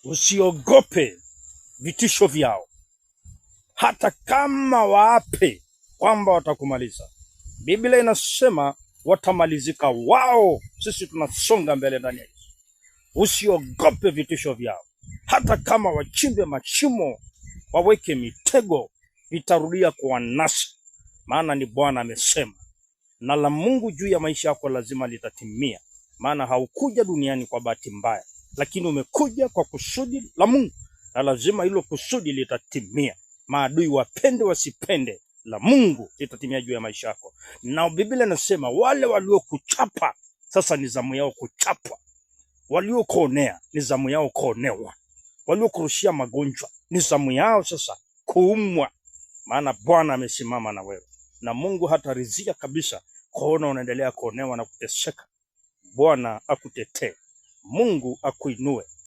Usiogope vitisho vyao, hata kama waape kwamba watakumaliza. Biblia inasema watamalizika wao, sisi tunasonga mbele ndani ya Yesu. Usiogope vitisho vyao, hata kama wachimbe mashimo, waweke mitego, vitarudia kuwanasa, maana ni Bwana amesema. Na la Mungu juu ya maisha yako lazima litatimia, maana haukuja duniani kwa bahati mbaya, lakini umekuja kwa kusudi la Mungu, na lazima hilo kusudi litatimia. Maadui wapende wasipende, la Mungu litatimia juu ya maisha yako. Na Biblia inasema wale waliokuchapa sasa ni zamu yao kuchapwa, waliokuonea ni zamu yao kuonewa, waliokurushia magonjwa ni zamu yao sasa kuumwa, maana Bwana amesimama na wewe, na Mungu hataridhia kabisa kuona unaendelea kuonewa na kuteseka. Bwana akutetee, Mungu akuinue.